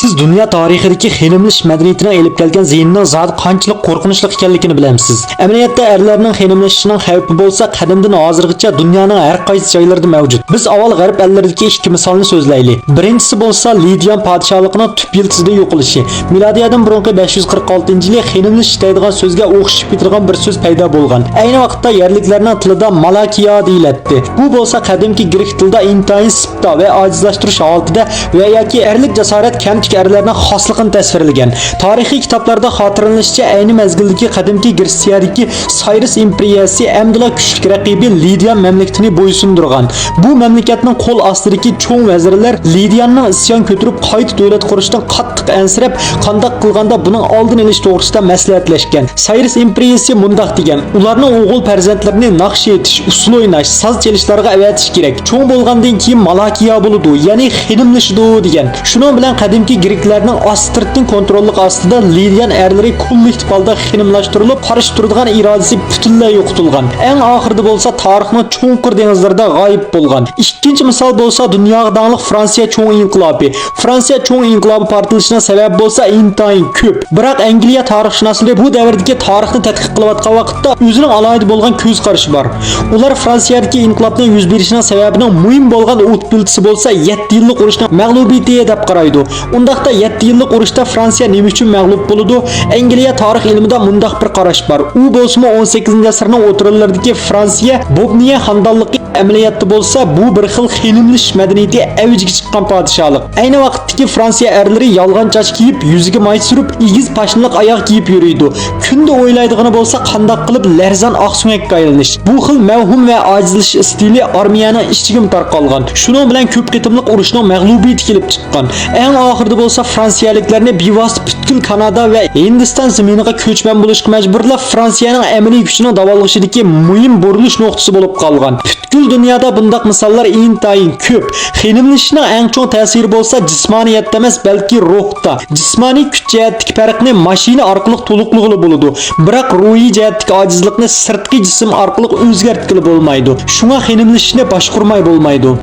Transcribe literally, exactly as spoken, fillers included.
سىز دۇنيا تارىخىدىكى خېنىملىشىش مەدەنىيىتىنىڭ ئېلىپ كەلگەن زىيىنىنىڭ زادى قانچىلىك قورقۇنچلۇق ئىكەنلىكىنى بىلەمسىز؟ ئەمەلىيەتتە، ئەرلەرنىڭ خېنىملىشىشىنىڭ خەۋپى بولسا قەدىمدىن ھازىرغىچە دۇنيانىڭ ھەر قايسى جايلىرىدا مەۋجۇت. بىز ئاۋۋال غەرب ئەللىرىدىكى ئىككى مىسالنى سۆزلەيلى. بىرىنچىسى بولسا لىدىيان پادىشاھلىقىنىڭ تۈپ يىلتىزىدا يوقىلىشى. مىلادىيەدىن بۇرۇنقى بەش يۈز قىرىق ئالتىنچى يىلى خېنىملىشىش دەيدىغان سۆزگە ئوخشىشىپ كېتىدىغان بىر سۆز پەيدا بولغان. ئەينى ۋاقىتتا يەرلىكلەرنىڭ تىلىدا مالاكىيا دېيىلەتتى. بۇ بولسا قەدىمكى گرېك تىلىدا ئىنتايىن سىپتا ۋە ئاجىزلاشتۇرۇش ھالىتىدە ۋە ياكى ئەرلىك جاسارەت كەمتۈك ئەرلەرنىڭ خاسلىقىنى تەسۋىرلىگەن. تارىخىي كىتابلاردا خاتىرىلىنىشىچە، ئەينى مەزگىلدىكى قەدىمكى گرېتسىيەدىكى سايرس ئىمپېرىيەسى ئەمدىلا كۈچلۈك رەقىبى لىدىيان مەملىكىتىنى بويسۇندۇرغان. بۇ مەملىكەتنىڭ قول ئاستىدىكى چوڭ ۋەزىرلەر لىدىياننىڭ ئىسيان كۆتۈرۈپ قايتا دۆلەت قۇرۇشىدىن قاتتىق ئەنسىرەپ، قانداق قىلغاندا بۇنىڭ ئالدىنى ئېلىش توغرىسىدا مەسلىھەتلەشكەن. سايرس ئىمپېرىيىسى مۇنداق دېگەن: ئۇلارنىڭ ئوغۇل پەرزەنتلىرىنى ناخشا ئېيتىش، ئۇسسۇل ئويناش، ساز چېلىشلارغا ئەۋەتىش كېرەك. چوڭ بولغاندىن كېيىن مالاكىيا بولىدۇ، يەنى خېنىملىشىدۇ دېگەن. شۇنىڭ بىلەن قەدىمكى گرېكلەرنىڭ ئاستىرتنىڭ كونتروللۇقى ئاستىدا لىدىيان ئەرلىرى كوللېكتىپ ھالدا خېنىملاشتۇرۇلۇپ، قارشى تۇرىدىغان ئىرادىسى پۈتۈنلەي يوقىتىلغان. ئەڭ ئاخىرىدا بولسا تارىخنىڭ چوڭقۇر دېڭىزلىرىدا غايىب بولغان. ئىككىنچى مىسال بولسا دۇنياغا داڭلىق فرانسىيە چوڭ ئىنقىلابى. فرانسىيە چوڭ ئىنقىلابى پارتلىشىنىڭ سەۋەبى بولسا ئىنتايىن كۆپ. بىراق ئەنگلىيە تارىخشۇناسلىرى بۇ دەۋردىكى تارىخنى تەتقىق قىلىۋاتقان ۋاقىتتا ئۆزىنىڭ ئالاھىدە بولغان كۆز قارىشى بار. ئۇلار فرانسىيەدىكى ئىنقىلابنىڭ يۈز بېرىشىنىڭ سەۋەبىنىڭ مۇھىم بولغان ئوت پىلتىسى بولسا يەتتە يىللىق ئۇرۇشنىڭ مەغلۇبىيىتى دەپ قارايدۇ. ئۇنداقتا يەتتە يىللىق ئۇرۇشتا فرانسىيە نېمە ئۈچۈن مەغلۇپ بولىدۇ؟ ئەنگلىيە تارىخ ئىلمىدا مۇنداق بىر قاراش بار. ئۇ بولسىمۇ ئون سەككىزىنچى ئەسىرنىڭ ئوتتۇرىلىرىدىكى فرانسىيە بوبنىيە خاندانلىقى ئەمەلىيەتتە بولسا بۇ بىر خىل خېنىملىشىش مەدەنىيىتى ئەۋجىگە چىققان پادىشاھلىق. ئەينى ۋاقىتتىكى فرانسىيە ئەرلىرى يالغان چاچ كىيىپ، يۈزىگە ماي سۈرۈپ، ئېگىز پاشنىلىق ئاياغ كىيىپ يۈرىدۇ. كۈندە ئويلايدىغىنى بولسا قانداق قىلىپ لەرزان ئاق سۆڭەككە ئايلىنىش. بۇ خىل مەۋھۇم ۋە ئاجىزلىشىش ئىستىلى ئارمىيەنىڭ ئىچىگىمۇ تارقالغان. شۇنىڭ بىلەن كۆپ قېتىملىق ئۇرۇشنىڭ مەغلۇبىيىتى كېلىپ چىققان. ئەڭ ئاخىرىدا بولسا فرانسىيەلىكلەرنى بىۋاسىتە پۈتكۈل كانادا ۋە ھىندىستان زېمىنىغا كۆچمەن بولۇشقا مەجبۇرلاپ، فرانسىيەنىڭ ئەمەلىي كۈچىنىڭ داۋالغۇشىدىكى مۇھىم بۇرۇلۇش نۇقتىسى بولۇپ قالغان. پۈتكۈل دۇنيادا بۇنداق مىساللار ئىنتايىن كۆپ. خېنىملىشىشنىڭ ئەڭ چوڭ تەسىرى بولسا جىسمانىيەتتە ئەمەس، بەلكى روھتا. جىسمانىي كۈچ جەھەتتىكى پەرقنى ماشىنا ئارقىلىق تولۇقلىغىلى بولىدۇ، بىراق روھىي جەھەتتىكى ئاجىزلىقنى سىرتقى جىسىم ئارقىلىق ئۆزگەرتكىلى بولمايدۇ. شۇڭا خېنىملىشىشنى باشقۇرماي بولمايدۇ.